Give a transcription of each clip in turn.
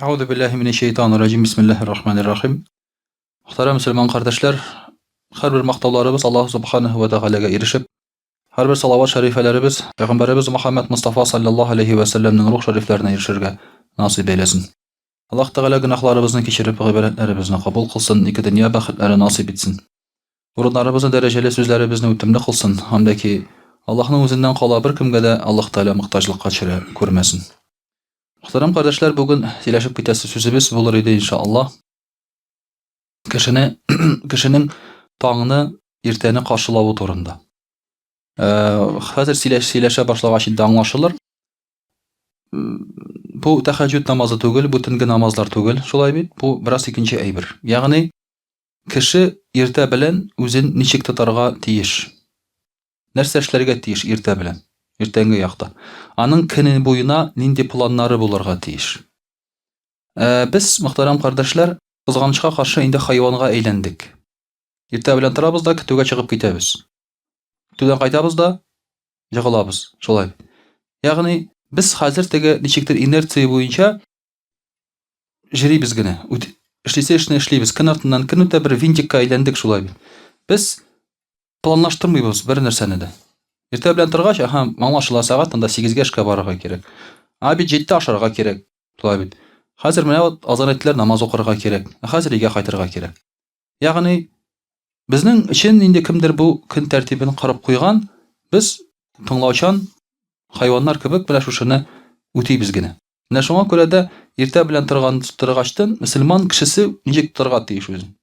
Әгъузу биллаһи минәш шәйтанир раҗим. Бисмиллаһир рахманир рахим. Мөхтәрәм мөселман кардәшләр, һәрбер мактауларыбыз Аллаһ субханаһу ва тәгаләгә ирешеп, һәрбер салават шәрифәләребез пәйгамбәребез Мөхәммәд Мустафа саллаллаһу алейхи ва сәлләмнең рух шәрифләренә ирешергә насыйп әйләсен. Аллаһ Тәгалә гөнаһларыбызны кичереп, гыйбадәтләребезне кабул кылсын, ике дөнья бәхетләре насыйп итсен. Урыннарыбызны дәрәҗәле, сүзләребезне үтемле кылсын, һәм дә ки Аллаһның үзеннән кала беркемгә дә Аллаһ Тәгалә мохтаҗлыкка төшерә күрмәсен. Мөхтәрәм кардәшләр, бүген сөйләшеп китәсе сүзебез булыр иде иншаллаһ. Кешене кешенең таңны, иртәне каршылавы турында. Э, хәзер сөйләш сөйләшә башлагач инде аңлашылыр. Бу тәһәҗҗүд намазы түгел, бу төнге намазлар түгел, шулай бит? Бу бераз икенче әйбер. Ягъни кеше иртә белән үзен ничек тотарга тиеш? Нәрсә эшләргә тиеш иртә белән? Иртәнге якта. Аның көне буена нинди планнары булырга тиеш? Ә, без, мөхтәрәм кардәшләр, кызганычка каршы инде хайванга әйләндек. Иртә белән торабыз да көтүгә чыгып китәбез. Көтүдән кайтабыз да җыгылабыз. Шулай. Ягъни без хәзер теге ничектер инерция буенча җөрибез генә. Үт, эшлисе эшне эшлибез. Көн артыннан көн үтә бер винтикка әйләндек шулай бит. Без Планлаштырмыйбыз бер нәрсәне дә. Иртә белән торгач, аһа, аңлашыла, сәгать анда 8-гә эшкә барырга кирәк. А бит җитте ашарга кирәк. Шулай бит. Хәзер менә вот азан әйттеләр, намаз укырга кирәк. Ә хәзер өйгә кайтырга кирәк. Ягъни безнең өчен инде кемдер бу көн тәртибен корып куйган, без тыңлаучан хайваннар кебек менә шушыны үтибез генә. Менә шуңа күрә дә иртә белән торган торгачтын мөселман кешесе ничек тотарга тиеш үзен?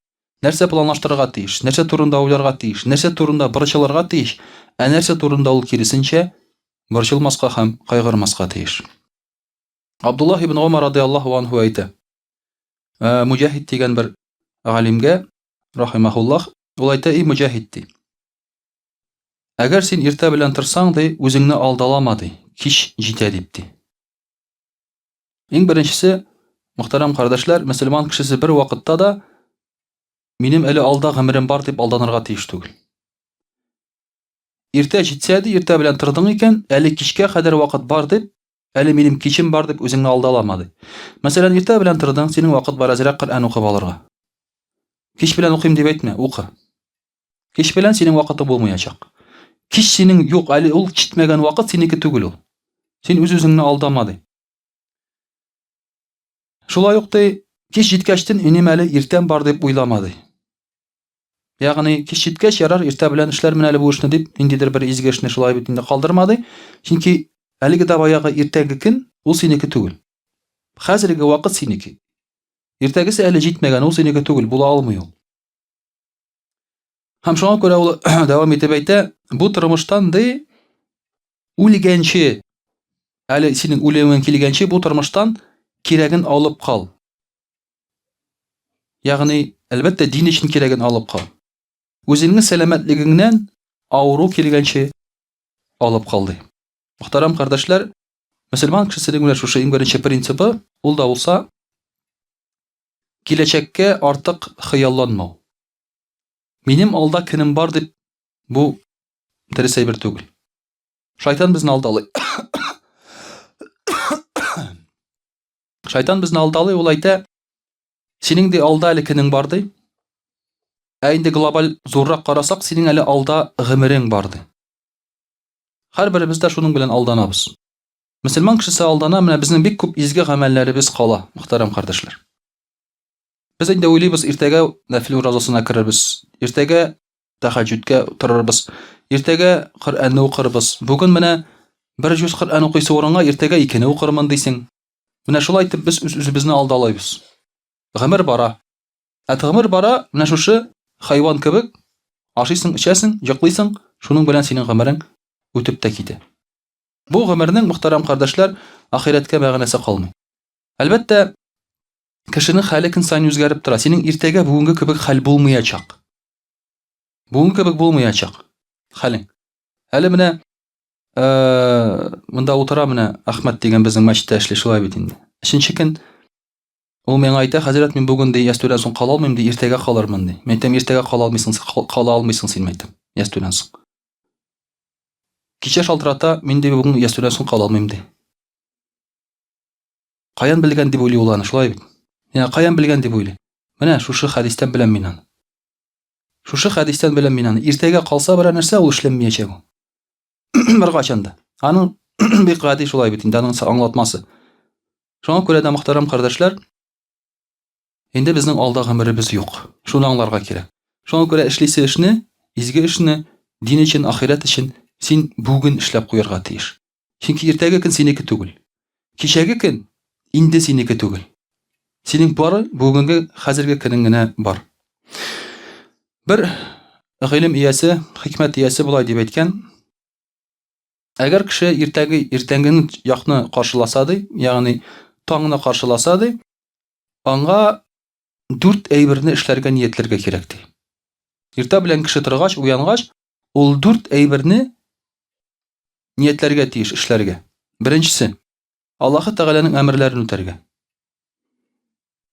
Нәрсә планлаштырырга тиеш? Нәрсә турында уйларга тиеш? Нәрсә турында борчылырга тиеш? Ә нәрсә турында ул киресенчә борчылмаска һәм кайгырмаска тиеш? Абдуллаһ ибн Умар радиаллаһу анһу әйтә. Ә, Муҗахид дигән бер галимгә, рахимахуллах, ул әйтә, "И Муҗахид ди. Әгәр син иртә белән торсаң, ди, үзеңне алдалама, ди, кич җитә дип, ди. Иң беренчесе, мөхтәрәм кардәшләр, мөселман кешесе бер вакытта да минем әле алда гомерем бар дип алданырга тиеш түгел. Иртә җитсә ди, иртә белән тордың икән, әле кичкә кадәр вакыт бар дип, әле минем кичем бар дип үзеңне алдалама ди. Мәсәлән, иртә белән тордың, синең вакыт бар әзрәк Коръән укып алырга. Кич белән укыйм дип әйтмә, укы. Кич белән синең вакыты булмаячак. Кич синең юк, әле ул җитмәгән вакыт синеке түгел ул. Син үз-үзеңне алдама ди. Шулай ук ди, кич җиткәчтен минем әле иртән бар дип уйлама ди. Ягъни кич җиткәч ярар иртә белән эшләрмен әле бу эшне дип, ниндидер бер изге эшне шулай бит инде калдырма ди. Чөнки әлеге дә баягы иртәнге көн ул синеке түгел. Хәзерге вакыт синеке. Иртәгесе әле җитмәгән, ул синеке түгел, була алмый ул. Һәм шуңа күрә ул дәвам итеп әйтә, бу тормыштан ди үлгәнче, әле синең үлемең килгәнче бу тормыштан кирәген алып кал. Ягъни, әлбәттә, дин өчен кирәген алып кал. Үзеңнең сәламәтлегеңнән авыру килгәнче алып кал ди. Мөхтәрәм кардәшләр, мөселман кешесенең менә шушы иң беренче принцибы, ул да булса Киләчәккә артык хыялланмау. Минем алда көнем бар дип, бу дөрес әйбер түгел. Шайтан безне алдалый. Шайтан безне алдалый, ул әйтә, синең ди алда әле көнең бар ди. Ә инде глобаль зуррак карасак, синең әле алда гомерең бар ди. Һәрберебез дә шуның белән алданабыз. Мөселман кешесе алдана, менә безнең бик күп изге гамәлләребез кала, мөхтәрәм кардәшләр. Без инде уйлыйбыз, иртәгә нәфил уразасына керербез, иртәгә тәһәҗҗүдкә торырбыз, иртәгә Коръәнне укырбыз. Бүген менә бер җүз Коръән укыйсы урынга иртәгә икене укырмын дисең. Менә шулай итеп без үз-үзебезне алдалайбыз. Гомер бара. Ә гомер бара, менә шушы хайван кебек ашыйсың, эчәсең, йоклыйсың, шуның белән синең гомерең үтеп тә китә. Бу гомернең, мөхтәрәм кардәшләр, ахирәткә мәгънәсе калмый. Әлбәттә, кешенең хәле көн саен үзгәреп тора. Синең иртәгә бүгенге кебек хәл булмаячак. Бүгенге кебек булмаячак хәлең. Әле менә э, монда утыра менә Әхмәт дигән безнең мәчеттә эшли шулай бит инде. Өченче көн ул миңа әйтә, хәзрәт, мин бүген ди ястүдән соң кала алмыйм ди, иртәгә калырмын ди. Мин әйтәм, иртәгә кала алмыйсың, кала алмыйсың син, әйтәм, ястүдән соң. Кичә шалтырата, мин ди бүген ястүдән соң кала алмыйм ди. Каян белгән дип уйлый ул аны, шулай бит? Менә каян белгән дип уйлый. Менә шушы хәдистән беләм мин аны. Шушы хәдистән беләм мин аны. Иртәгә калса берәр нәрсә, ул эшләнмәячәк ул. Беркайчан да. Аның бик гади шулай бит инде, аның аңлатмасы. Шуңа күрә дә, мөхтәрәм кардәшләр, инде безнең алда гомеребез юк. Шуны аңларга кирәк. Шуңа күрә эшлисе эшне, изге эшне, дин өчен, ахирәт өчен син бүген эшләп куярга тиеш. Чөнки иртәге көн синеке түгел. Кичәге көн инде синеке түгел. Синең бары бүгенге, хәзерге көнең генә бар. Бер гыйлем иясе, хикмәт иясе болай дип әйткән. Әгәр кеше иртәге иртәнге якны каршыласа ди, ягъни таңны каршыласа ди, аңа дүрт әйберне эшләргә ниятләргә кирәк ди. Иртә белән кеше торгач, уянгач, ул дүрт әйберне ниятләргә тиеш эшләргә. Беренчесе, Аллаһы Тәгаләнең әмерләрен үтәргә.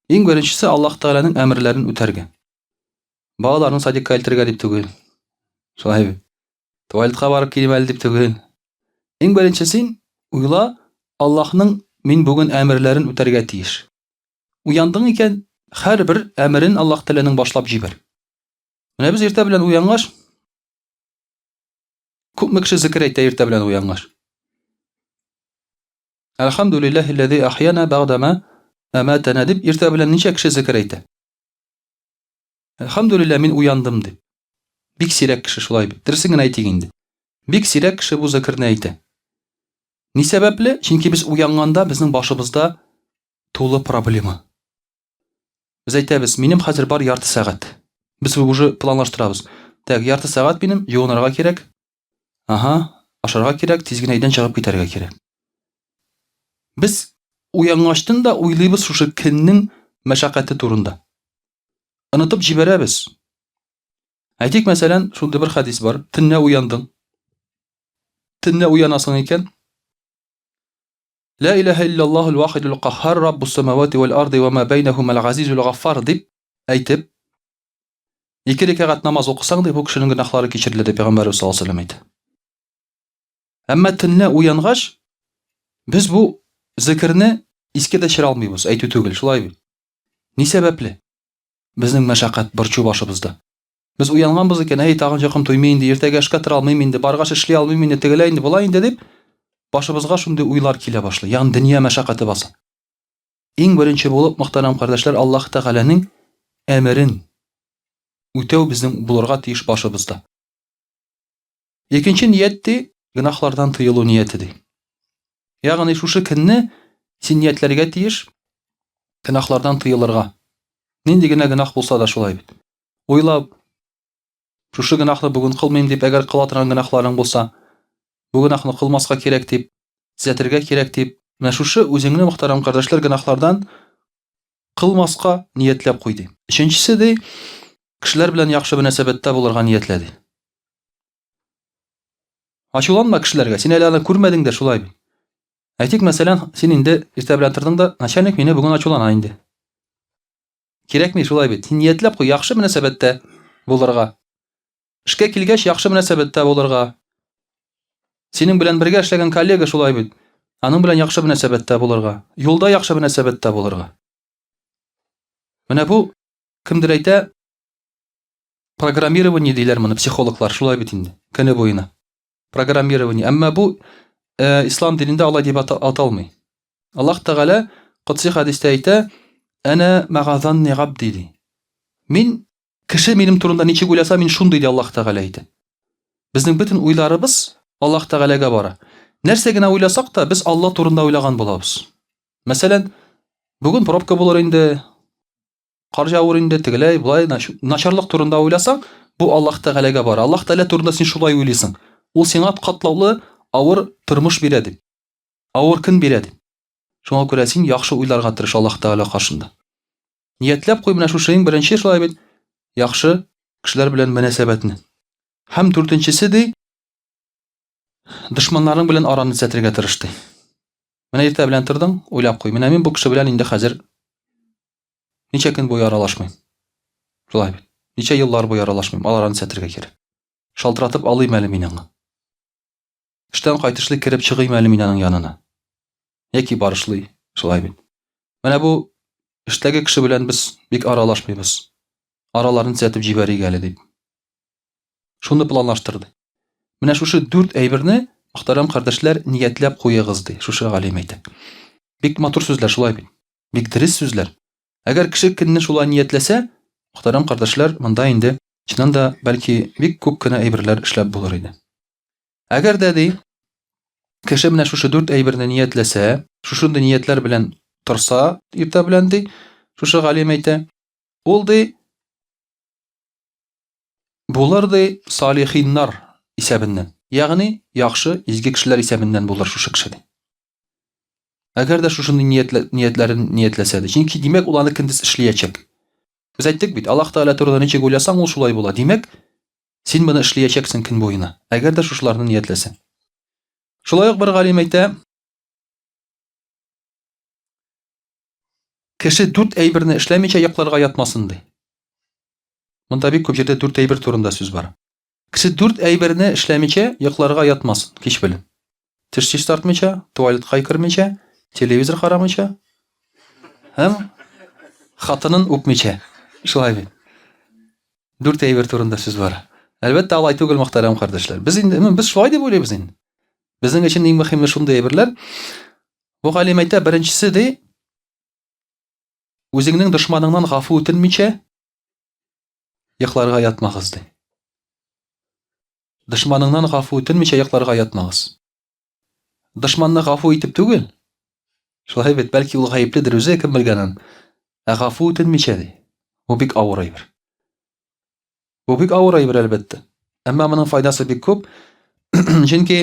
Иң беренчесе Аллаһ Тәгаләнең әмерләрен үтәргә. Балаларны садикка илтергә дип түгел. Шулай бит. Туалетка барып килим әле дип түгел. Иң беренче син уйла, Аллаһның мин бүген әмерләрен үтәргә тиеш. Уяндың икән, һәрбер әмерен Аллаһ Тәгаләнең башлап җибәр. Менә без иртә белән уянгач, күпме кеше зикер әйтә иртә белән уянгач? Әлхәмдүлилләһи лләзи ахьяна бәгъдәмә әмәтәнә дип иртә белән ничә кеше зикер әйтә? Әлхәмдүлилләһ, мин уяндым дип. Бик сирәк кеше шулай бит. Дөресен генә әйтик инде. Бик сирәк кеше бу зикерне әйтә. Ни сәбәпле? Чөнки без уянганда безнең башыбызда тулы проблема. Без әйтәбез, минем хәзер бар ярты сәгать. Без уже планлаштырабыз. Так, ярты сәгать минем, юынырга кирәк. Ага, ашарга кирәк, тиз генә өйдән чыгып китәргә кирәк. Без уянгачтын да уйлыйбыз шушы көннең мәшәкате турында. Онытып җибәрәбез. Әйтик, мәсәлән, шундый бер хәдис бар. Төнлә уяндың. Төнлә уянасың икән, Ла илаһа иллаллаһул вахидул кахһар раббус самавати вәл арди ва ма бәйнәһумәл газизул гаффар дип әйтеп, ике рәкәгать намаз укысаң, ди, бу кешенең гөнаһлары кичерелә, дип пәйгамбәрбез саллаллаһу алейһи вәсәлләм әйтә. Әмма төнлә уянгач, без бу зикерне искә дә төшерә алмыйбыз, әйтү түгел, шулай бит. Ни сәбәпле? Безнең мәшәкать, борчу башыбызда. Без уянганбыз икән, әй, тагын йокым туймый инде, иртәгә эшкә тора алмыйм инде, баргач эшли алмыйм инде, тегеләй инде, болай инде дип, башыбызга шундый уйлар килә башлый. Ягъни дөнья мәшәкате баса. Иң беренче булып, мөхтәрәм кардәшләр, Аллаһ Тәгаләнең әмерен үтәү безнең булырга тиеш башыбызда. Икенче ният ди, гөнаһлардан тыелу нияте ди. Ягъни шушы көнне син ниятләргә тиеш гөнаһлардан тыелырга. Нинди генә гөнаһ булса да шулай бит. Уйлап, шушы гөнаһны бүген кылмыйм дип, әгәр кыла торган гөнаһларың булса, бу гөнаһны кылмаска кирәк дип, төзәтергә кирәк дип, менә шушы үзеңне, мөхтәрәм кардәшләр, гөнаһлардан кылмаска ниятләп куй ди. Өченчесе ди, кешеләр белән яхшы мөнәсәбәттә булырга ниятлә ди. Ачуланма кешеләргә, син әле аны күрмәдең дә шулай бит. Әйтик, мәсәлән, син инде иртә белән тордың да, начальник мине бүген ачулана инде. Кирәкми, шулай бит. Син ниятләп куй, яхшы мөнәсәбәттә булырга. Эшкә килгәч, яхшы мөнәсәбәттә булырга. Синең белән бергә эшләгән коллега шулай бит. Аның белән яхшы мөнәсәбәттә булырга. Юлда яхшы мөнәсәбәттә булырга. Менә бу кемдер әйтә, программирование диләр моны психологлар, шулай бит инде, көне буена. Программирование. Әмма бу э, ислам динендә алай дип аталмый. Аллаһ Тәгалә котси хәдистә әйтә, Әнә мәгазанни габди ди. Мин кеше минем турында ничек уйласа, мин шундый ди Аллаһ Тәгалә әйтә. Безнең бөтен уйларыбыз Аллаһ Тәгаләгә бара. Нәрсә генә уйласак та, без Алла турында уйлаган булабыз. Мәсәлән, бүген пробка булыр инде, кар җавыр инде, тегеләй, болай, начарлык турында уйласаң, бу Аллаһ Тәгаләгә бара. Аллаһ Тәгалә турында син шулай уйлыйсың. Ул сиңа катлаулы, авыр тормыш бирә дип. Авыр көн бирә дип. Шуңа күрә син яхшы уйларга тырыш Аллаһ Тәгалә каршында. Ниятләп куй менә шушы иң беренче шулай бит, яхшы кешеләр белән мөнәсәбәтне. Һәм дүртенчесе ди, дошманнарың белән араны төзәтергә тырыш ди. Менә иртә белән тордың, уйлап куй. Менә мин бу кеше белән инде хәзер ничә көн буе аралашмыйм. Шулай бит. Ничә еллар буе аралашмыйм. Аларны төзәтергә кирәк. Шалтыратып алыйм әле мин аңа. Эштән кайтышлый кереп чыгыйм әле мин аның янына. Яки барышлый, шулай бит. Менә бу эштәге кеше белән без бик аралашмыйбыз. Араларын төзәтеп җибәрик әле дип. Шуны планлаштырды. Менә шушы дүрт әйберне, мөхтәрәм кардәшләр, ниятләп куегыз, ди шушы галим әйтә. Бик матур сүзләр шулай бит. Бик дөрес сүзләр. Әгәр кеше көнне шулай ниятләсә, мөхтәрәм кардәшләр, монда инде чыннан да бәлки бик күп кенә әйберләр эшләп булыр иде. Әгәр дә ди, кеше менә шушы дүрт әйберне ниятләсә, шушындый ниятләр белән торса, иртә белән ди, шушы галим әйтә, ул ди булыр ди салихиннар исәбеннән. Ягъни яхшы, изге кешеләр исәбеннән булыр шушы кеше ди. Әгәр дә шушындый ниятлә, ниятләрен ниятләсә ди. Чөнки димәк ул аны көндез эшләячәк. Без әйттек бит, Аллаһ Тәгалә турында ничек уйласаң, ул шулай була. Димәк, син моны эшләячәксең көн буена. Әгәр дә шушыларны ниятләсәң. Шулай ук бер галим әйтә, кеше дүрт әйберне эшләмичә йокларга ятмасын ди. Монда бик күп җирдә дүрт әйбер турында сүз бара. Кеше дүрт әйберне эшләмичә йокларга ятмасын кич белән. Теш чистартмыйча, туалетка кермичә, телевизор карамыйча һәм хатынын үпмичә. Шулай бит. Дүрт әйбер турында сүз бара. Әлбәттә, алай түгел, мөхтәрәм кардәшләр. Без инде, без шулай дип уйлыйбыз инде. Безнең өчен иң мөһиме шундый әйберләр. Бу галим әйтә, беренчесе ди, үзеңнең дошманыңнан гафу үтенмичә йокларга ятмагыз ди. Дошманыңнан гафу үтенмичә йокларга ятмагыз. Дошманны гафу итеп түгел. Шулай бит, бәлки ул гаепледер үзе, кем белгән аны. Ә гафу үтенмичә ди. Бу бик авыр әйбер. Бу бик авыр әйбер, әлбәттә. Әмма моның файдасы бик күп. Чөнки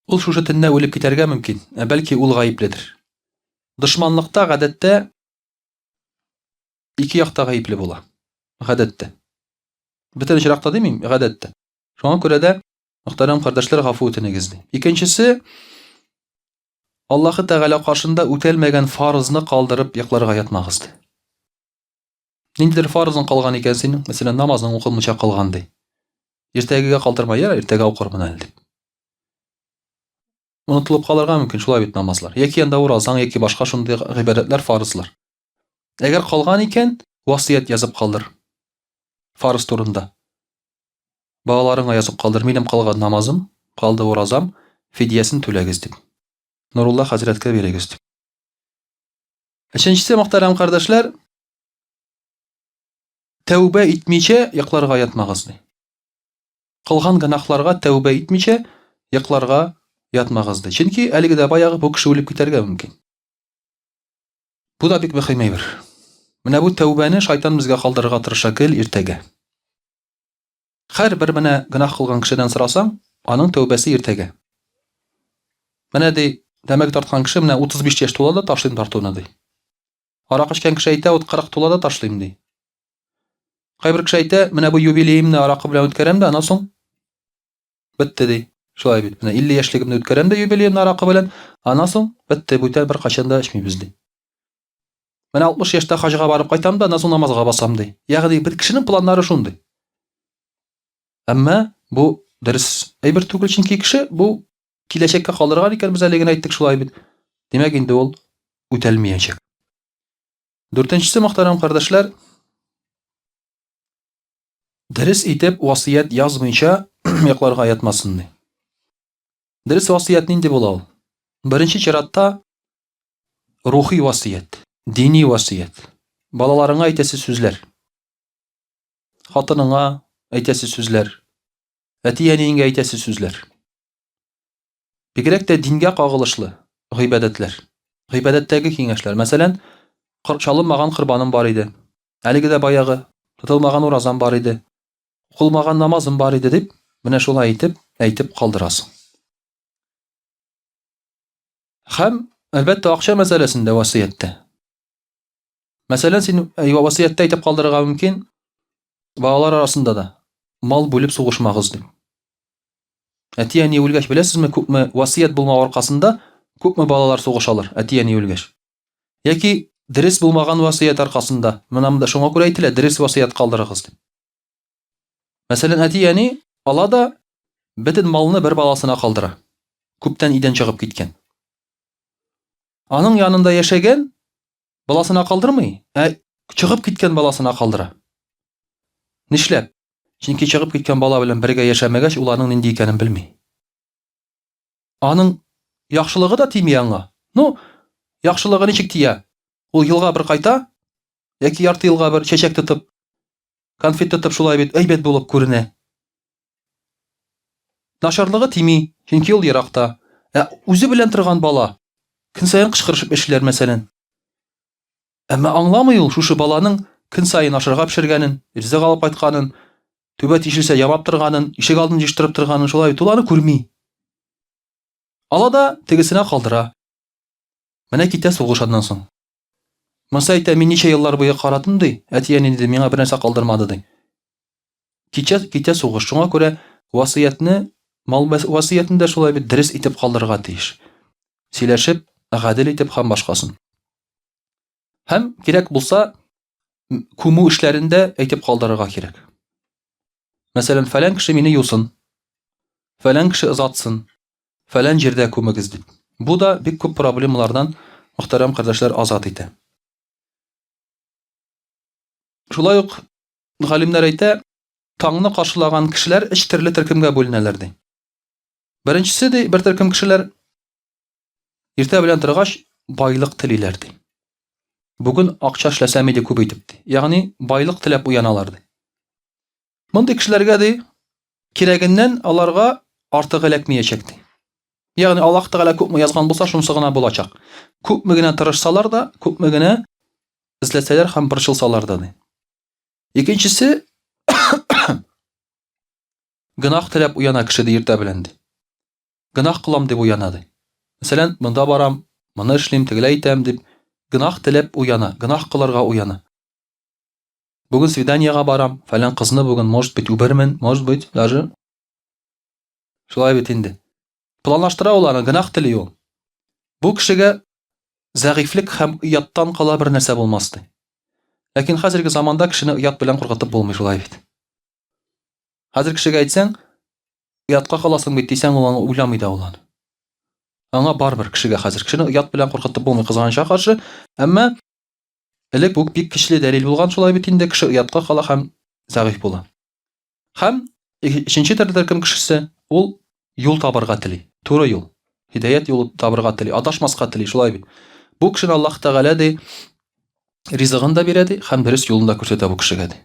ул шушы төннә үлеп китәргә мөмкин, ә бәлки ул гаепледер. Дошманлыкта гадәттә ике якта гаепле була. Гадәттә. Бөтен очракта димим, гадәттә. Шуңа күрә дә Мөхтәрәм кардәшләр, гафу үтенегез ди. Икенчесе, Аллаһы Тәгалә каршында үтәлмәгән фарызны калдырып йокларга ятмагыз ди. Ниндидер фарызың калган икән синең, мәсәлән, намазың укылмыйча калган ди. Иртәгегә калдырма, ярар, иртәгә укырмын әле дип. Онытылып калырга мөмкин шулай бит намазлар. Яки анда уразаң, яки башка шундый гыйбадәтләр фарызлар. Әгәр калган икән, васыять язып калдыр. Фарыз турында. Балаларыңа язып калдыр, минем калган намазым, калды уразам, фидиясен түләгез дип. Нурулла хәзрәткә бирегез дип. Өченчесе, мөхтәрәм кардәшләр, тәүбә итмичә йокларга ятмагыз ди. Кылган гөнаһларга тәүбә итмичә йокларга ятмагыз ди. Чөнки әлеге дә баягы бу кеше үлеп китәргә мөмкин. Бу да бик мөһим әйбер. Менә бу тәүбәне шайтан безгә калдырырга тырыша гел иртәгә. Һәрбер менә гөнаһ кылган кешедән сорасаң, аның тәүбәсе иртәгә. Менә ди, тәмәке тарткан кеше менә 35 яшь тула да ташлыйм тартуны ди. Аракы эчкән кеше әйтә, вот 40 тула да ташлыйм ди. Кайбер кеше әйтә, менә бу юбилеемны аракы белән үткәрәм дә, аннан соң бетте ди. Шулай бит. Менә 50 яшьлегемне үткәрәм дә юбилеемны аракы белән, аннан соң бетте, бүтән беркайчан да эчмибез ди. Менә 60 яшьтә хаҗга барып кайтам да, аннан соң намазга басам ди. Ягъни бер кешенең планнары шундый. Әмма бу дөрес әйбер түгел, чөнки кеше бу киләчәккә калдырган икән, без әле генә әйттек шулай бит. Димәк, инде ул үтәлмәячәк. Дүртенчесе, мөхтәрәм кардәшләр, дөрес итеп васыять язмыйча йокларга ятмасын ди. Дөрес васыять нинди була ул? Беренче чиратта рухи васыять, дини васыять. Балаларыңа әйтәсе сүзләр. Хатыныңа әйтәсе сүзләр. Әти-әниеңә әйтәсе сүзләр. Бигрәк тә дингә кагылышлы гыйбадәтләр. Гыйбадәттәге киңәшләр. Мәсәлән, чалынмаган корбаным бар иде. Әлеге дә баягы, тотылмаган уразам бар иде. Укылмаган намазым бар иде дип, менә шулай итеп әйтеп калдырасың. Һәм, әлбәттә, акча мәсьәләсендә васыятьтә. Мәсәлән, син васыятьтә әйтеп калдырырга мөмкин, балалар арасында да мал бүлеп сугышмагыз дип. Әти-әни үлгәч, беләсезме, күпме васыять булмау аркасында күпме балалар сугышалар, әти-әни үлгәч. Яки дөрес булмаган васыять аркасында, менә монда шуңа күрә әйтелә, дөрес васыять калдырыгыз дип. Мәсәлән, әти-әни ала да бөтен малны бер баласына калдыра. Күптән өйдән чыгып киткән. Аның янында яшәгән Баласына калдырмый, ә чыгып киткән баласына калдыра. Нишләп? Чөнки чыгып киткән бала белән бергә яшәмәгәч, ул аның нинди икәнен белми. Аның яхшылыгы да тими аңа. Ну, яхшылыгы ничек тия? Ул елга бер кайта, яки ярты елга бер чәчәк тотып, конфет тотып шулай бит, әйбәт булып күренә. Начарлыгы тими, чөнки ул еракта. Ә үзе белән торган бала көн саен кычкырышып эшләр, мәсәлән. Әмма аңламый ул шушы баланың көн саен ашарга пешергәнен, ризык алып кайтканын, түбә тишелсә ямап торганын, ишек алдын җыештырып торганын, шулай бит ул аны күрми. Ала да тегесенә калдыра. Менә китә сугыш аннан соң. Муса әйтә, мин ничә еллар буе карадым, ди, әти-әни ди, миңа бернәрсә калдырмады, ди. Кичә китә сугыш. Шуңа күрә васыятьне, мал васыятен дә шулай бит дөрес итеп калдырырга тиеш. Сөйләшеп, гадел итеп һәм башкасын. Һәм кирәк булса, күмү эшләрен дә әйтеп калдырырга кирәк. Мәсәлән, фәлән кеше мине юсын, фәлән кеше озатсын, фәлән җирдә күмегез дип. Бу да бик күп проблемалардан мөхтәрәм кардәшләр азат итә. Шулай ук галимнәр әйтә, таңны каршылаган кешеләр өч төрле төркемгә бүленәләр ди. Беренчесе ди, бер төркем кешеләр иртә белән торгач байлык телиләр ди. Бүген акча эшләсәм иде күп итеп ди. Ягъни байлык теләп уяналар ди. Мондый кешеләргә ди, кирәгеннән аларга артыгы эләкмәячәк ди. Ягъни Аллаһ Тәгалә күпме язган булса, шунысы гына булачак. Күпме генә тырышсалар да, күпме генә эзләсәләр һәм борчылсалар да ди. Икенчесе гөнаһ теләп уяна кеше ди иртә белән ди. Гөнаһ кылам дип уяна ди. Мәсәлән, монда барам, моны эшлим, тегеләй итәм дип гөнаһ теләп уяна, гөнаһ кылырга уяна. Бүген свиданиега барам, фәлән кызны бүген, может быть, үбермен, может быть, даже. Шулай бит инде. Планлаштыра ул аны, гөнаһ тели ул. Бу кешегә зәгыйфьлек һәм ояттан кала бер нәрсә булмас ди. Ләкин хәзерге заманда кешене оят белән куркытып булмый шулай бит. Хәзер кешегә әйтсәң, оятка каласың бит дисәң, ул аны уйламый да ул аны. Аңа барыбер кешегә хәзер кешене оят белән куркытып булмый кызганычка каршы, әмма Элек бу бик көчле дәлил булган шулай бит инде, кеше оятка кала һәм зәгыйфь була. Һәм өченче төрле төркем кешесе ул юл табарга тели, туры юл, һидаят юлы табарга тели, адашмаска тели, шулай бит. Бу кешене Аллаһ Тәгалә ди ризыгын да бирә ди һәм дөрес юлын да күрсәтә бу кешегә ди.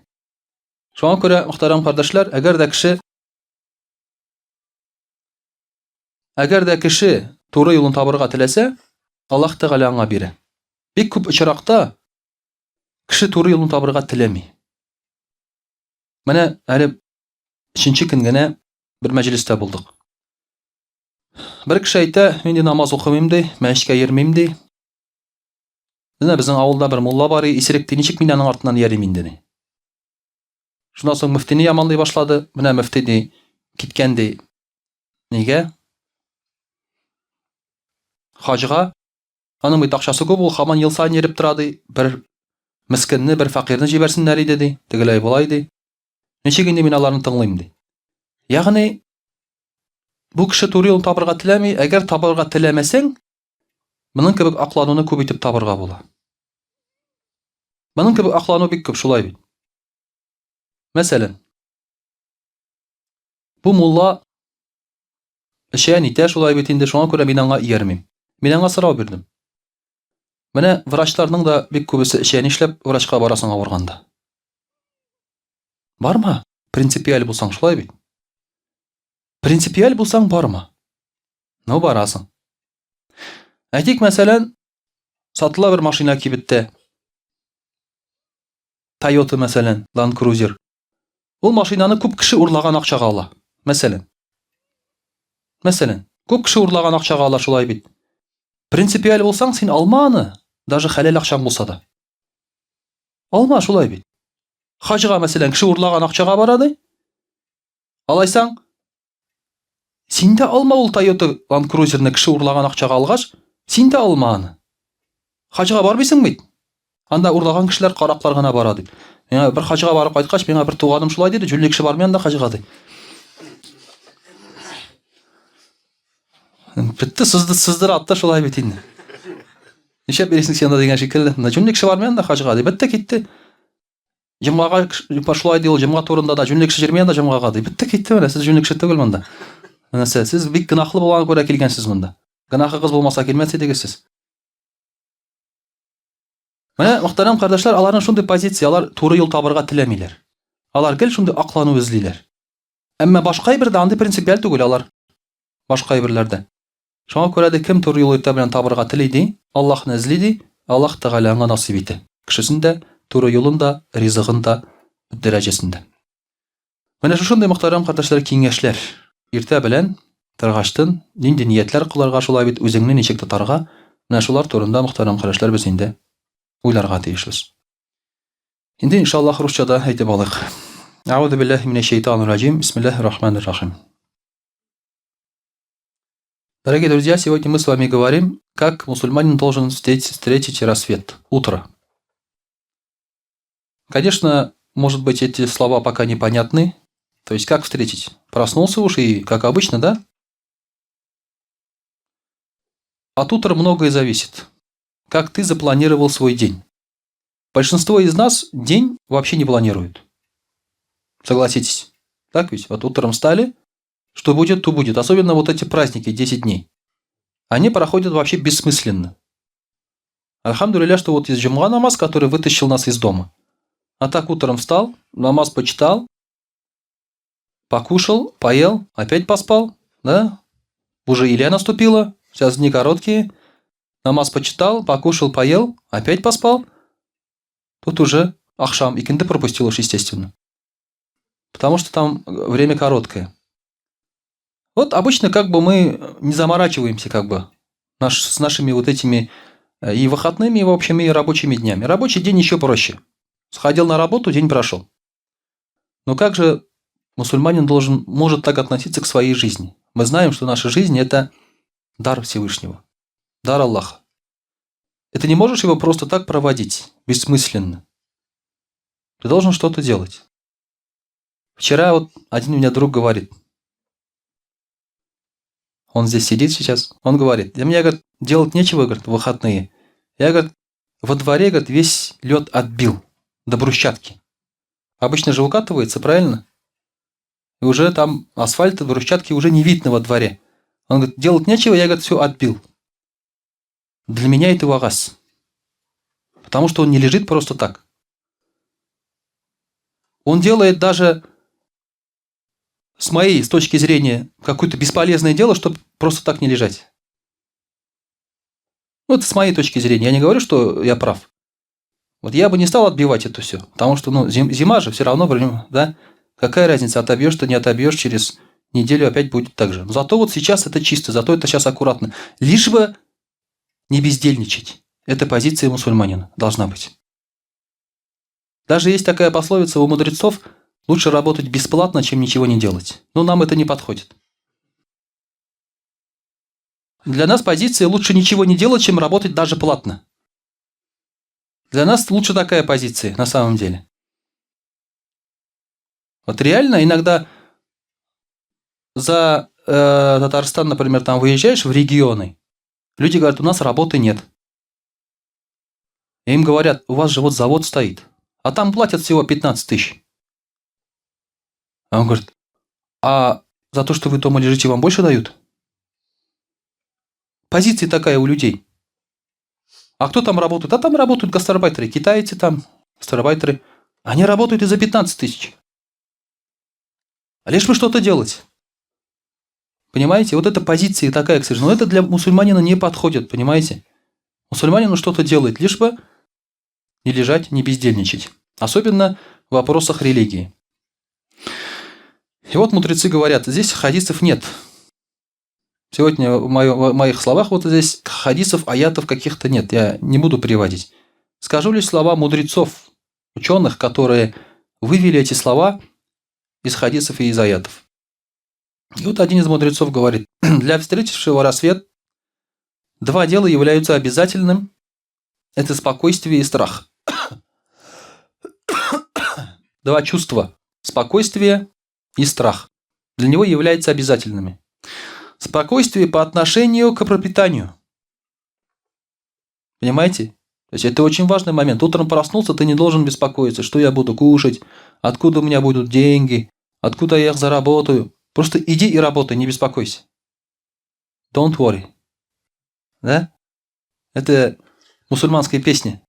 Шуңа күрә, мөхтәрәм кардәшләр, әгәр дә кеше Әгәр дә кеше туры юлын табырга теләсә, Аллаһ Тәгалә аңа бирә. Бик күп очракта кеше туры юлын табырга теләми. Менә әле өченче көн генә бер мәҗлестә булдык. Бер кеше әйтә, мин ди намаз укымыйм ди, мәчеткә йөрмим ди. Менә безнең авылда бер мулла бар, исерек ди, ничек мин аның артыннан йөрим инде ди. Шуннан соң мөфтине яманлый башлады. Менә мөфти ди, киткән ди. Нигә? Хаҗга. Аның бит акчасы күп, ул һаман ел саен йөреп тора ди. Бер мескенне, бер фәкыйрьне җибәрсеннәр иде ди. Тегеләй болай ди. Ничек инде мин аларны тыңлыйм ди. Ягъни бу кеше туры юлын табырга теләми. Әгәр табырга теләмәсәң, моның кебек аклануны күп итеп табырга була. Моның кебек аклану бик күп, шулай бит. Мәсәлән, бу мулла эчә, нитә шулай бит инде, шуңа күрә мин аңа иярмим. Мин аңа сорау бирдем. Менә врачларның да бик күбесе эчә, нишләп врачка барасың авырганда? Барма, принципиаль булсаң, шулай бит. Принципиаль булсаң, барма. Ну, барасың. Әйтик, мәсәлән, сатыла бер машина кибеттә. Toyota, мәсәлән, Land Cruiser. Ул машинаны күп кеше урлаган акчага ала. Мәсәлән. Мәсәлән, күп кеше урлаган акчага ала шулай бит. Принципиаль булсаң, син алма аны, даже хәләл акчаң булса да. Алма шулай бит. Хаҗга, мәсәлән, кеше урлаган акчага бара ди. Алайсаң, Син дә алма ул Toyota Land Cruiser-ны кеше урлаган акчага алгач, син дә алма аны. Хаҗга бармыйсың бит. Анда урлаган кешеләр караклар гына бара дип. Миңа бер хаҗга барып кайткач, миңа бер туганым шулай диде, җүнле кеше бармый анда хаҗга ди. Бетте, сызды, сыздыра атты шулай бит инде. Нишләп йөрисең син анда дигән шикелле. Менә җүнле кеше бармый анда хаҗга ди. Бетте китте. Җомгага шулай ди ул, җомга турында да җүнле кеше йөрми анда җомгага ди. Бетте китте менә, сез җүнле кеше түгел монда. Менә сез бик гөнаһлы булганга күрә килгәнсез монда. Гөнаһыгыз булмаса килмәс идегез сез. Менә, мөхтәрәм кардәшләр, аларның шундый позиция, алар туры юл табырга теләмиләр. Алар гел шундый аклану эзлиләр. Әмма башка әйбердә андый принципиаль түгел алар. Башка әйберләрдә. Шуңа күрә дә кем туры юл иртә белән табырга тели ди, Аллаһны эзли ди, Аллаһ Тәгалә аңа насыйп итә. Кешесен дә, туры юлын да, ризыгын да, дәрәҗәсен дә. Менә шушындый, мөхтәрәм кардәшләр, киңәшләр. Иртә белән торгачтын нинди ниятләр кылырга, шулай бит үзеңне ничек тотарга, менә шулар турында, мөхтәрәм кардәшләр, без инде уйларга тиешбез. Инде иншаллаһ русча да әйтеп алыйк. Әгъузу биллаһи минәш шайтанир раҗим. Бисмиллаһир рахманир рахим. Дорогие друзья, сегодня мы с вами говорим, как мусульманин должен встретить рассвет, утро. Конечно, может быть, эти слова пока непонятны. То есть, как встретить? Проснулся уж и, как обычно, да? От утра многое зависит. Как ты запланировал свой день? Большинство из нас день вообще не планирует. Согласитесь. Так ведь? Вот утром встали, что будет, то будет. Особенно вот эти праздники, 10 дней. Они проходят вообще бессмысленно. Альхамдулилля, что вот есть джумга намаз, который вытащил нас из дома. А так утром встал, намаз почитал, покушал, поел, опять поспал, да? Уже Илья наступила, сейчас дни короткие. Намаз почитал, покушал, поел, опять поспал. Тут уже Ахшам, икенде пропустил уж, естественно. Потому что там время короткое. Вот обычно как бы мы не заморачиваемся как бы с нашими вот этими и выходными, и, в общем, и рабочими днями. Рабочий день еще проще. Сходил на работу, день прошел. Но как же мусульманин может так относиться к своей жизни? Мы знаем, что наша жизнь – это дар Всевышнего, дар Аллаха. Это не можешь его просто так проводить, бессмысленно. Ты должен что-то делать. Вчера вот один у меня друг говорит, он здесь сидит сейчас, он говорит, мне, говорит, делать нечего, говорит, в выходные. Я, говорит, во дворе, говорит, весь лед отбил до брусчатки. Обычно же укатывается, правильно? И уже там асфальта, брусчатки уже не видно во дворе. Он говорит, делать нечего, я, говорит, все отбил. Для меня это вагаз. Потому что он не лежит просто так. Он делает даже с моей с точки зрения какое-то бесполезное дело, чтобы просто так не лежать. Ну, это с моей точки зрения. Я не говорю, что я прав. Вот я бы не стал отбивать это все, потому что, ну, зима же все равно, да? Какая разница, отобьешь ты, не отобьешь, через неделю опять будет так же. Но зато вот сейчас это чисто, зато это сейчас аккуратно. Лишь бы не бездельничать. Это позиция мусульманина должна быть. Даже есть такая пословица у мудрецов: лучше работать бесплатно, чем ничего не делать. Но нам это не подходит. Для нас позиция лучше ничего не делать, чем работать даже платно. Для нас лучше такая позиция на самом деле. Вот реально иногда за Татарстан, например, там выезжаешь в регионы, люди говорят, у нас работы нет. И им говорят, у вас же вот завод стоит, а там платят всего 15 тысяч. А он говорит, а за то, что вы дома лежите, вам больше дают? Позиция такая у людей. А кто там работает? А там работают гастарбайтеры, китайцы там, гастарбайтеры. Они работают и за 15 тысяч. А лишь бы что-то делать. Понимаете? Вот эта позиция такая, к сожалению. Но это для мусульманина не подходит, понимаете? Мусульманину что-то делает, лишь бы не лежать, не бездельничать. Особенно в вопросах религии. И вот мудрецы говорят, здесь хадисов нет. Сегодня в моих словах вот здесь хадисов, аятов каких-то нет. Я не буду приводить. Скажу лишь слова мудрецов, ученых, которые вывели эти слова из хадисов и из аятов. И вот один из мудрецов говорит, для встретившего рассвет два дела являются обязательным. Это спокойствие и страх. Два чувства – спокойствие и страх. Для него являются обязательными. Спокойствие по отношению к пропитанию. Понимаете? То есть это очень важный момент. Утром проснулся, ты не должен беспокоиться, что я буду кушать, откуда у меня будут деньги, откуда я их заработаю. Просто иди и работай, не беспокойся. Don't worry. Да? Это мусульманская песня.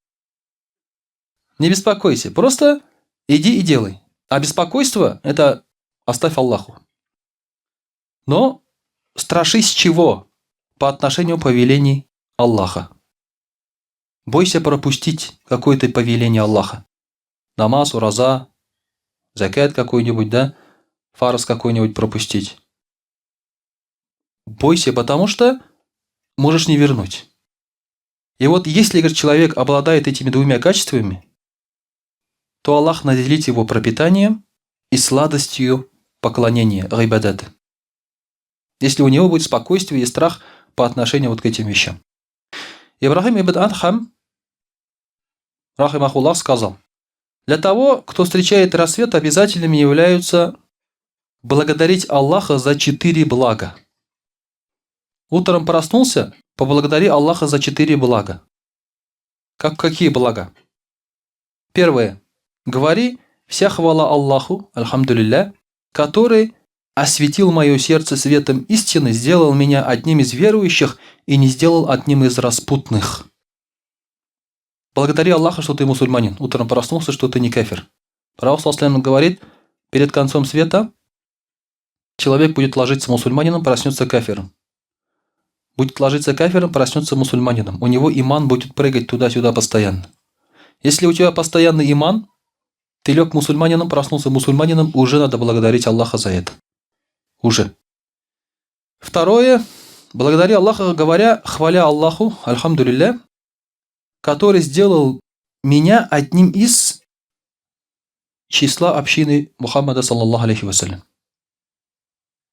Не беспокойся, просто иди и делай. А беспокойство – это оставь Аллаху. Но страшись чего по отношению повелений Аллаха? Бойся пропустить какое-то повеление Аллаха. Намаз, ураза, закят какой-нибудь, да? Фарз какой-нибудь пропустить. Бойся, потому что можешь не вернуть. И вот если, говорит, человек обладает этими двумя качествами, то Аллах наделит его пропитанием и сладостью поклонения, гыйбадата. Если у него будет спокойствие и страх по отношению вот к этим вещам. Ибрахим ибн Адхам, رحمه الله, сказал: для того, кто встречает рассвет, обязательными являются благодарить Аллаха за 4 блага. Утром проснулся, поблагодари Аллаха за 4 блага. Какие блага? Первое. Говори: вся хвала Аллаху, الحمد لله, который осветил мое сердце светом истины, сделал меня одним из верующих и не сделал одним из распутных. Благодари Аллаха, что ты мусульманин. Утром проснулся, что ты не кафир. Пророк صلى الله говорит, перед концом света человек будет ложиться мусульманином, проснется кафиром. Будет ложиться кафиром, проснется мусульманином. У него иман будет прыгать туда-сюда постоянно. Если у тебя постоянный иман, ты лег мусульманином, проснулся мусульманином, уже надо благодарить Аллаха за это. Уже. Второе. Благодари Аллаха, говоря, хваля Аллаху, الحمد لله, который сделал меня одним из числа общины Мухаммада, صلى الله عليه وسلم.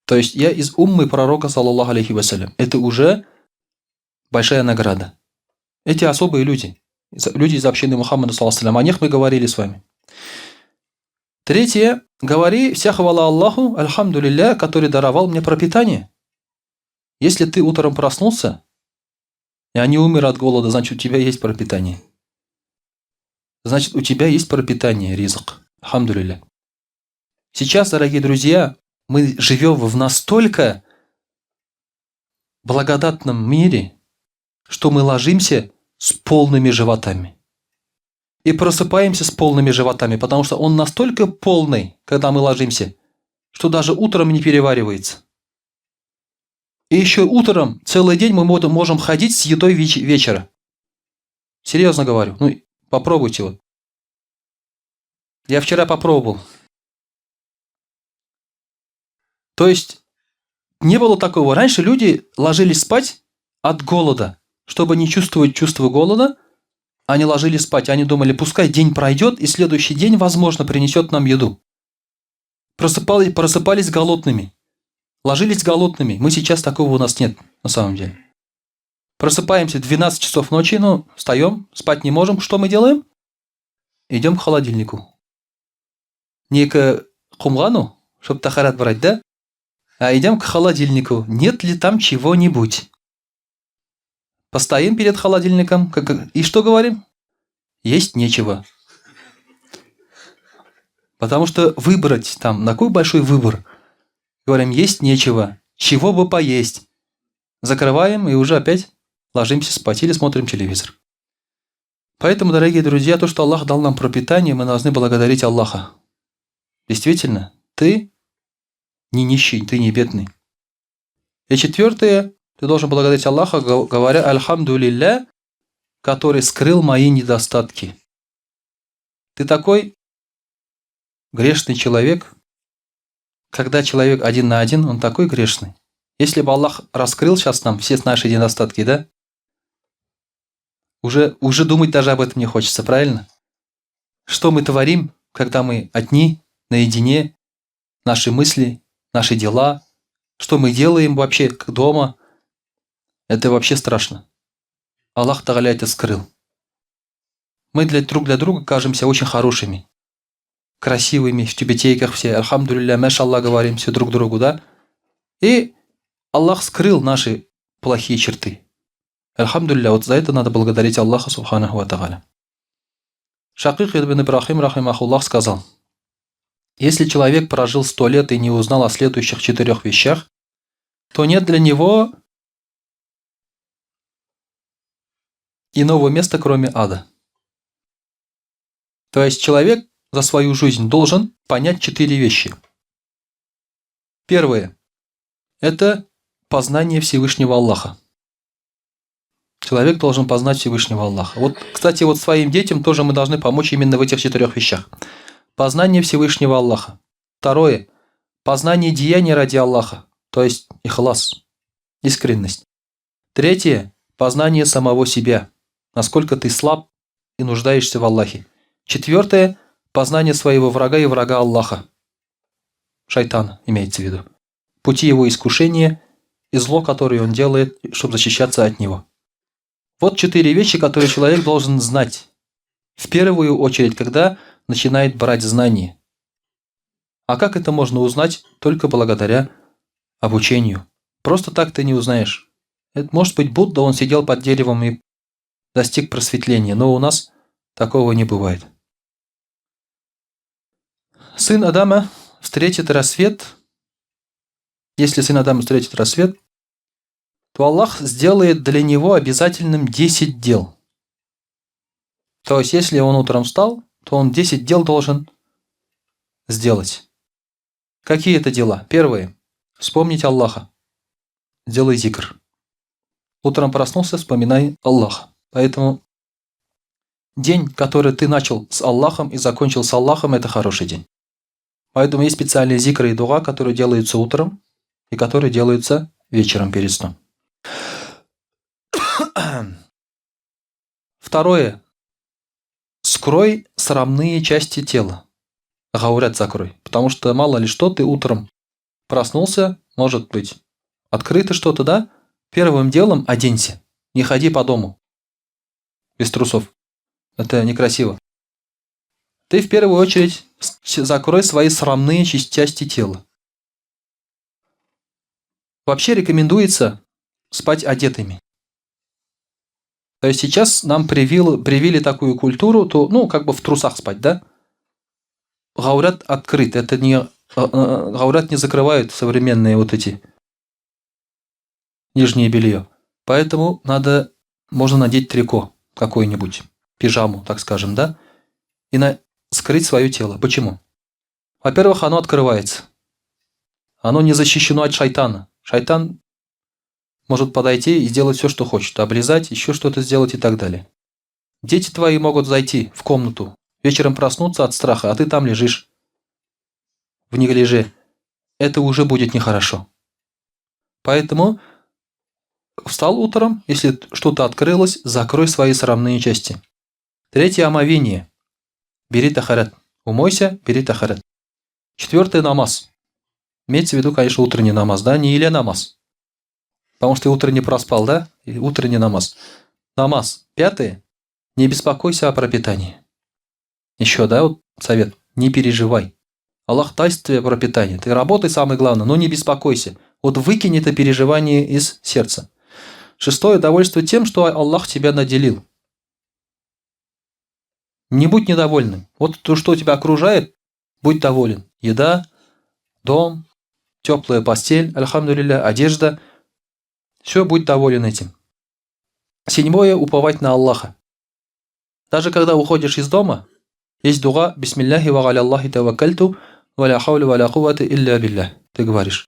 То есть я из уммы пророка, صلى الله عليه وسلم. Это уже большая награда. Эти особые люди, люди из общины Мухаммада, صلى الله عليه وسلم, о них мы говорили с вами. Третье. Говори: вся хвала Аллаху, الحمد لله, который даровал мне пропитание. Если ты утром проснулся и не умер от голода, значит, у тебя есть пропитание. Значит, у тебя есть пропитание, ризык. الحمد لله. Сейчас, дорогие друзья, мы живем в настолько благодатном мире, что мы ложимся с полными животами. И просыпаемся с полными животами, потому что он настолько полный, когда мы ложимся, что даже утром не переваривается. И еще утром целый день мы можем ходить с едой вечера. Серьезно говорю. Ну, попробуйте вот. Я вчера попробовал. То есть не было такого. Раньше люди ложились спать от голода. Чтобы не чувствовать чувство голода, они ложились спать. Они думали, пускай день пройдет, и следующий день, возможно, принесет нам еду. Просыпались голодными. Ложились голодными. Мы сейчас такого у нас нет, на самом деле. Просыпаемся в 12 часов ночи, ну, встаем, спать не можем. Что мы делаем? Идем к холодильнику. Не к кумгану, чтобы тахарат брать, да? А идем к холодильнику. Нет ли там чего-нибудь? Постоим перед холодильником. И что говорим? Есть нечего. Потому что выбрать там, такой большой выбор. Говорим, есть нечего. Чего бы поесть? Закрываем и уже опять ложимся спать или смотрим телевизор. Поэтому, дорогие друзья, то, что Аллах дал нам пропитание, мы должны благодарить Аллаха. Действительно, ты не нищий, ты не бедный. И четвертое, ты должен благодарить Аллаха, говоря «الحمد لله», который скрыл мои недостатки. Ты такой грешный человек. Когда человек один на один, он такой грешный. Если бы Аллах раскрыл сейчас нам все наши недостатки, да? Уже думать даже об этом не хочется, правильно? Что мы творим, когда мы одни, наедине, наши мысли, наши дела, что мы делаем вообще дома, это вообще страшно. Аллах تعالى это скрыл. Мы друг для друга кажемся очень хорошими, красивыми, в тюбетейках все, الحمد لله, ما شاء الله говорим все друг другу, да? И Аллах скрыл наши плохие черты. Әлхәмдүлилләһ, вот за это надо благодарить Аллаха субханаху ва тааля. Шакик ибн Ибрахим рахимахуллах сказал: если человек прожил 100 лет и не узнал о следующих четырех вещах, то нет для него иного места, кроме ада. То есть человек за свою жизнь должен понять четыре вещи. Первое – это познание Всевышнего Аллаха. Человек должен познать Всевышнего Аллаха. Вот, кстати, вот своим детям тоже мы должны помочь именно в этих четырех вещах. Познание Всевышнего Аллаха. Второе – познание деяний ради Аллаха, то есть ихлас, искренность. Третье – познание самого себя, насколько ты слаб и нуждаешься в Аллахе. Четвертое – познание своего врага и врага Аллаха. Шайтана имеется в виду. Пути его искушения и зло, которое он делает, чтобы защищаться от него. Вот четыре вещи, которые человек должен знать. В первую очередь, когда начинает брать знания. А как это можно узнать? Только благодаря обучению. Просто так ты не узнаешь. Это, может быть, Будда, он сидел под деревом и достиг просветления, но у нас такого не бывает. Сын Адама встретит рассвет. Если сын Адама встретит рассвет, то Аллах сделает для него обязательным 10 дел. То есть, если он утром встал, то он 10 дел должен сделать. Какие это дела? Первое. Вспомнить Аллаха. Сделай зикр. Утром проснулся, вспоминай Аллаха. Поэтому день, который ты начал с Аллахом и закончил с Аллахом, это хороший день. Поэтому есть специальные зикры и дуа, которые делаются утром и которые делаются вечером перед сном. Второе. Скрой срамные части тела. Гаурят закрой. Потому что мало ли что, ты утром проснулся, может быть, открыто что-то, да? Первым делом оденься. Не ходи по дому без трусов. Это некрасиво. Ты в первую очередь закрой свои срамные части тела. Вообще рекомендуется спать одетыми. То есть сейчас нам привили такую культуру, то, ну, как бы в трусах спать, да? Гаурат открыт, это не, гаурат не закрывают современные вот эти нижнее белье. Поэтому можно надеть трико какой-нибудь, пижаму, так скажем, да? И скрыть свое тело. Почему? Во-первых, оно открывается. Оно не защищено от шайтана. Шайтан может подойти и сделать все, что хочет. Облизать, еще что-то сделать и так далее. Дети твои могут зайти в комнату, вечером проснуться от страха, а ты там лежишь в неглиже. Это уже будет нехорошо. Поэтому встал утром, если что-то открылось, закрой свои срамные части. Третье – омовение. Бери тахарат. Умойся, бери тахарат. Четвертое – намаз. Имеется в виду, конечно, утренний намаз, да, не или намаз. Потому что ты утро не проспал, да? И утренний намаз. Намаз. Пятое. Не беспокойся о пропитании. Еще, да, вот совет. Не переживай. Аллах даст тебе пропитание. Ты работай, самое главное, но не беспокойся. Вот выкинь это переживание из сердца. Шестое. Довольство тем, что Аллах тебя наделил. Не будь недовольным. Вот то, что тебя окружает, будь доволен. Еда, дом, теплая постель, альхамдулилля, одежда. Все, будь доволен этим. Седьмое. Уповать на Аллаха. Даже когда уходишь из дома, есть дуа «Бисмилляхи ва аля Аллахи таваккальту, ва ля хауля ва ля куввата илля биллях». Ты говоришь.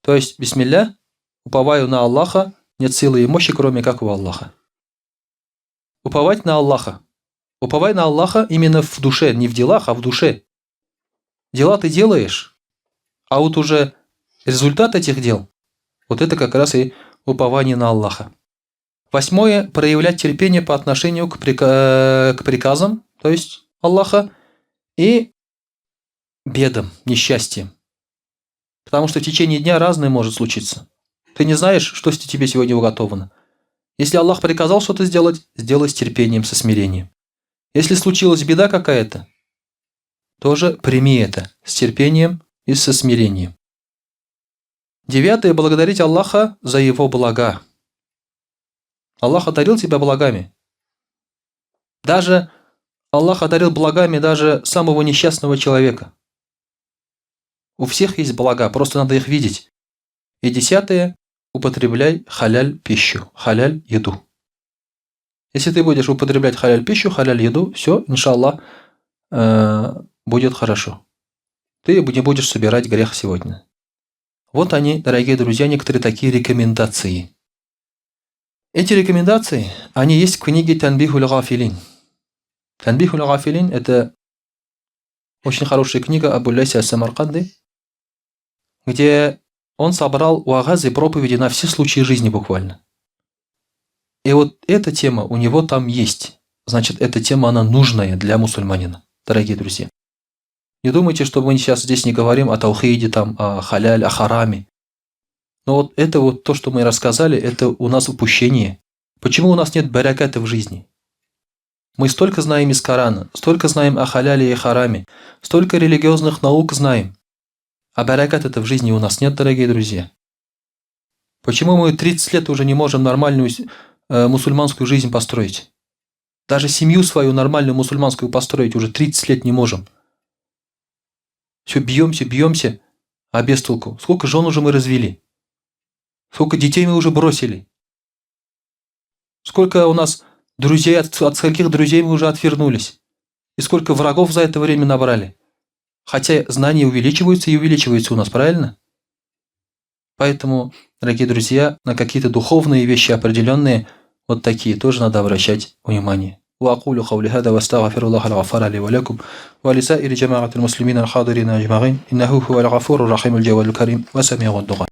То есть, бисмилля, уповаю на Аллаха, нет силы и мощи, кроме как у Аллаха. Уповать на Аллаха. Уповай на Аллаха именно в душе, не в делах, а в душе. Дела ты делаешь, а вот уже результат этих дел, вот это как раз и упование на Аллаха. Восьмое – проявлять терпение по отношению к приказам, то есть Аллаха, и бедам, несчастьям. Потому что в течение дня разное может случиться. Ты не знаешь, что тебе сегодня уготовано. Если Аллах приказал что-то сделать, сделай с терпением, со смирением. Если случилась беда какая-то, тоже прими это с терпением и со смирением. Девятое – благодарить Аллаха за его блага. Аллах одарил тебя благами. Даже Аллах одарил благами даже самого несчастного человека. У всех есть блага, просто надо их видеть. И десятое, употребляй халяль пищу, халяль еду. Если ты будешь употреблять халяль пищу, халяль еду, все, иншаллах, будет хорошо. Ты не будешь собирать грех сегодня. Вот они, дорогие друзья, некоторые такие рекомендации. Эти рекомендации, они есть в книге Танбихуль Гафилин. Танбихуль Гафилин – это очень хорошая книга Абу Ляйса Самарканды, где он собрал вагазы, проповеди на все случаи жизни буквально. И вот эта тема у него там есть. Значит, эта тема, она нужная для мусульманина, дорогие друзья. Не думайте, что мы сейчас здесь не говорим о таухиде, там, о халяль, о хараме. Но вот это вот то, что мы рассказали, это у нас упущение. Почему у нас нет бараката в жизни? Мы столько знаем из Корана, столько знаем о халяле и хараме, столько религиозных наук знаем. А баракат это в жизни у нас нет, дорогие друзья. Почему мы 30 лет уже не можем нормальную мусульманскую жизнь построить? Даже семью свою нормальную мусульманскую построить уже 30 лет не можем. Все бьемся, бьемся, а без толку. Сколько жен уже мы развели? Сколько детей мы уже бросили? Сколько у нас друзей, от скольких друзей мы уже отвернулись? И сколько врагов за это время набрали? Хотя знания увеличиваются и увеличиваются у нас, правильно? Поэтому, дорогие друзья, на какие-то духовные вещи определенные, вот такие тоже надо обращать внимание. وأقول قولي هذا واستغفر الله الغفار لي ولكم ولسائر جماعة المسلمين الحاضرين أجمعين إنه هو الغفور الرحيم الجواد الكريم وسميع الدعاء.